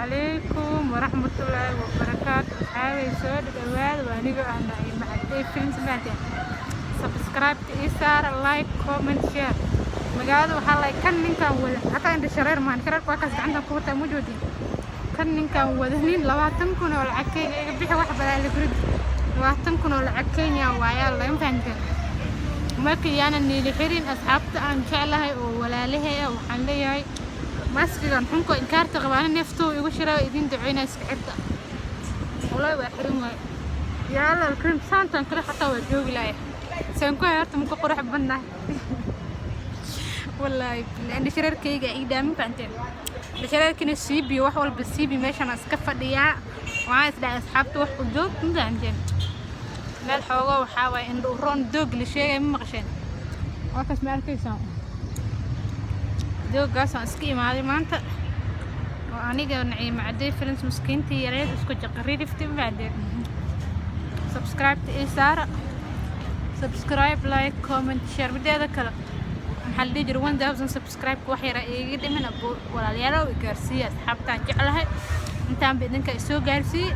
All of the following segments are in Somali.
Calaykum waraxmatullaahi wabarakaatu. Asxaabay, soo dhawaada. Waa anigoo ah Naciima Cadey Films. Maanta subscribe ii saara, like, comment, share. Magaalada waxaa lay kan ninkan wada hataa indha shareer maan shareerka waa kaas gacantan ku wataa, ma joodin. Kan ninkan wadanin 20,000 oo lacag Kenya iga bixi, wax balaa la gurid 20,000 oo lacag Kenya waayaa laga fahanteen. Marka yaana niili xirin, asxaabta aan jeclahay oo walaalahay ah, waxaan leeyahay maskigan xunko inkaarta qabaana neeftuu igu shiraa, idin duceynaa, iska xirta. Wallahi waa xirin waay. Yaa Allah alkarim, saantan kale xataa waa joogi laaya. Saan ku hay horta, maka qurux badnahay? Wallaahi billahi, indha shareerkayga ii dhaamin, fahanteen. Indha shareerkina siibi, wax walba siibi. Meeshaan iska fadhiyaa, waxaan isdhahay asxaabta wax u doog, ma fahanteen? Meel xoogo waxaa waaye indho uroon doog la sheegay, ma maqasheen? Waa kaas, ma arkaysaan? Dooggaasaan iska imaaday maanta oo aniga Naciima Cadey Films, miskiintii yareed isku jaqaririfti, ma fahanteen? Subscribe-ta ii saara, subscribe, like, comment, share. Mideeda kale, maxaa la dhihi jiray, 1000 subscribe wax yara iiga dhiman. Abo walaalayaal, i gaarsiiya asxaabtaan jeclahay. Intaanba idinka isoo gaarsiiye.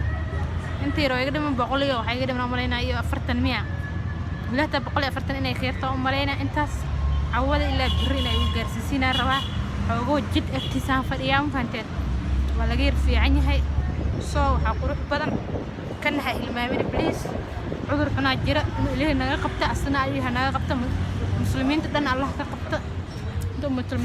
Inta yar oo iga dhiman, boqol iyo waxaa iga dhiman umalaynaa iyo afartan miya lehta, 140 inay kheyrta umalaynaa. Intaas cawada ilaa beri inay igu gaarsiisiinaan rabaa. Xoogoo jid agtiisaan fadhiyaa, ma fahanteen? Waa laga yar fiican yahay. Soo waxaa qurux badan kana ha ilmaamina, please. Cudur xunaa jira inuu Ilaahay naga qabta, asna ayaha naga qabta, muslimiinta dhan Allah ka qabta, inta ummatul